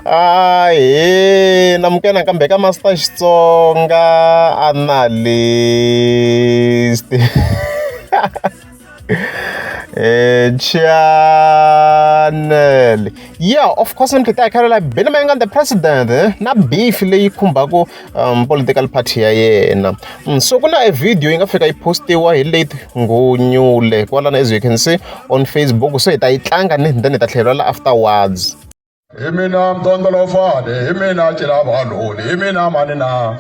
Ahee namukela nakambe ka Master Xitsonga Analyst channel yeah of course ni ta khalela Benny Mayengani the president na beef leyi khumbaka political party ya yena so ku na a video yi nga fika yi postiwa hi late Ngunyule kwalano as you can see on Facebook so hi ta yi tlanga ni then hi ta tlhela la afterwards. Hi mina mdondolofani hi mina cilavaloni hi mina mani na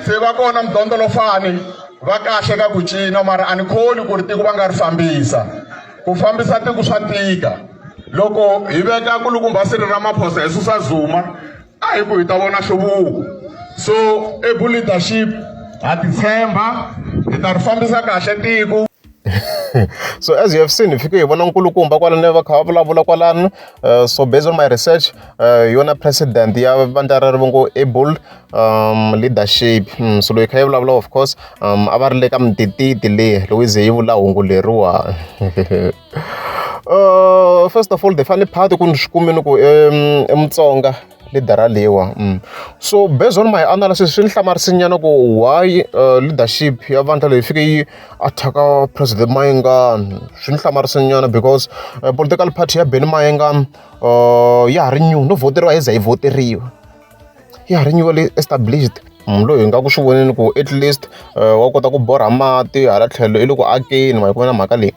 se va kona mdondolofani va kahle ka ku cina mara a ni kholi ku ri tiko va nga ri fambisa ku fambisa tiko swa tika loko hi veka kulukumba Cyril Ramaphosa hi susa Zuma a hi ku hi ta vona nhluvuko so ebu leadership ha titshemba hi ta ri fambisa kahle tiko. So as you have seen hi fike hi vona nkulukumba kwalano va kha va vulavula kwalano so based on my research hi yona president ya vandla rero va ngo able leadership so loyi kha yi vulavula of course a va ri le ka mtititi leyi loko yi ze yi vula hungu leriwa first of all the funny part ku ni swi kumile ku i Mutsonga leader leyiwa so based on my analysis swi ni hlamarise nyana ku why leadership ya vandla leyi fike yi attack-a president Mayengani swi ni hlamarise nyana because political party ya Benny Mayengani ya ha ri new no vhoteriwa yi za yi vhoteriwa ya ha ri newly established munhu loyi hi nga ku swi voneni ku at least wa kota ku borha mati hala tlhelo i le ku akeni ma yi vona mhaka leyi.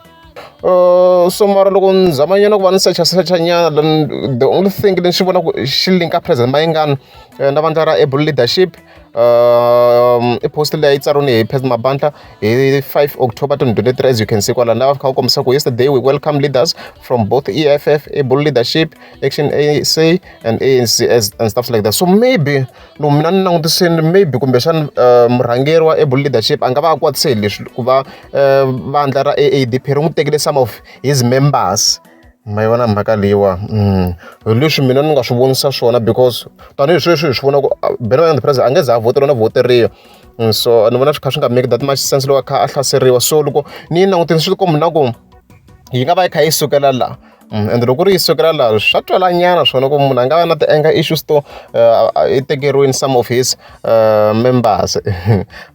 So mara loko ni zama nyana ku va ni secha secha nyana then the only thing lexi xi vonaka xi link-a president Mayengani na vandla ra Able Leadership i post leyi a yi tsariwile hi President Mabandla hi 5 October 2023 as you can see kwalano laha va kha va kombisa ku yesterday we welcome leaders from both E_F_F, Able Leadership, Action SA and A_N_C as and stuff like that so maybe loko mina ni langutisile maybe kumbexana murhangeri wa Able Leadership a nga va a kwatise hi leswi ku va vandla ra A_A_D_P ri n'wi tekele some of his members ma yi vona mhaka leyiwa hi leswi mina ni nga swi vonisa swona because tanihi sweswi hi swi vona ku Benny Mayengani the president a nge za a vhoteriwa no vhoteriwa so ni vona swi kha swi nga make that much sense loko a kha a hlaseriwa so loko ni yi langutile swi tikomba na ku yi nga va yi kha yi sukela la ende loko ku ri yi sukela laha swa twala nyana swona ku munhu a nga va na ti-anger issues to i tekeriwini some of his members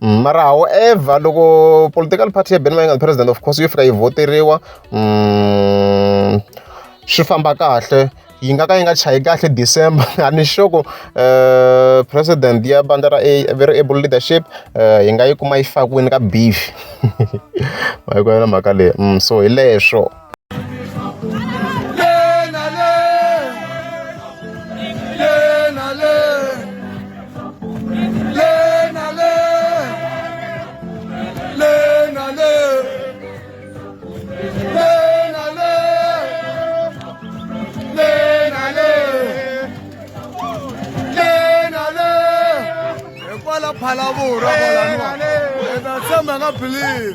mara however loko political party ya Benny Mayengani president of course yo fika yi vhoteriwa swi famba kahle yi nga ka yi nga chayi kahle December a ni sure ku president ya vandla ra A very able leadership yi nga yi kuma yi fakiwini ka beef ma yi vona mhaka leyi so hi leswo. Phalavura kwalano. Hi ta tshemba nga believe.